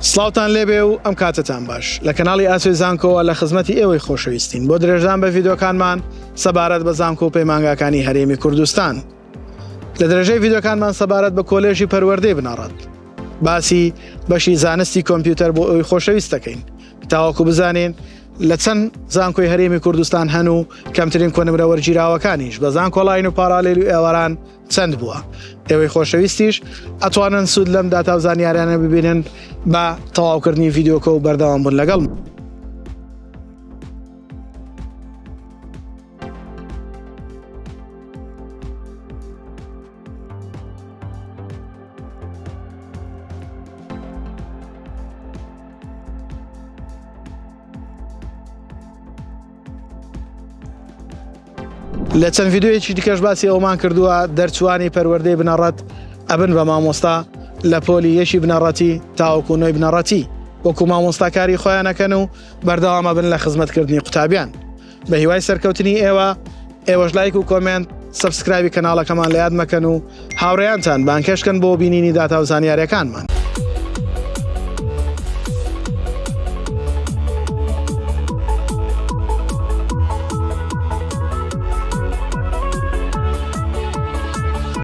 سڵاوتان لێبێ و ئەم کاتەتان باش لە کەناڵی ئاسۆی زانکۆوە لە خزمەتی ئێوەی خۆشەویستین بۆ درێژدان بە ڤیدۆکانمان سەبارەت بە زانکۆ و پەیمانگاکانی هەرێمی کوردستان لە درێژەی ڤیدۆکانمان سەبارەت بە کۆلێژی پەروەردەی بنەڕەت باسی بەشی زانستی کۆمپیوتەر بۆ ئەوی خۆشەویست دەکەین تاوەکو بزانین لە چەند زانکۆی هەرێمی کوردستان هەن و کەمترین کۆنمرە وەرگیراوەکانیش بە زانکۆلاین و پارالێل و ئێواران چەند بووە ئێوەی خۆشەویستیش ئەتوانن سوود لەم داتا و زانیاریانە ببینن بە تەواوکردنی ڤیدیۆکە و بەردەوام بوون لەگەڵ. لە چەند ڤیددیوەیەکی دیکەش باسی ئەومان کردووە دەرچوانی پەروەردەی بنەڕەت ئەبن بە مامۆستا لە پۆلی یەکی بنەڕەتی تاوەکو نۆی بنەڕەتی وەکو مامۆستاکاری خۆیانەکەن و بەردەوامە بن لە خزمەتکردنی قوتابیان بە هیوای سەرکەوتنی ئێوە ئێوەش لایک و comment subscribe ی کەناڵەکەمان لە یاد مەکەن و هاوڕێیانتان بانکێشکەن بۆ بینینی داتا و زانیاریەکانمان.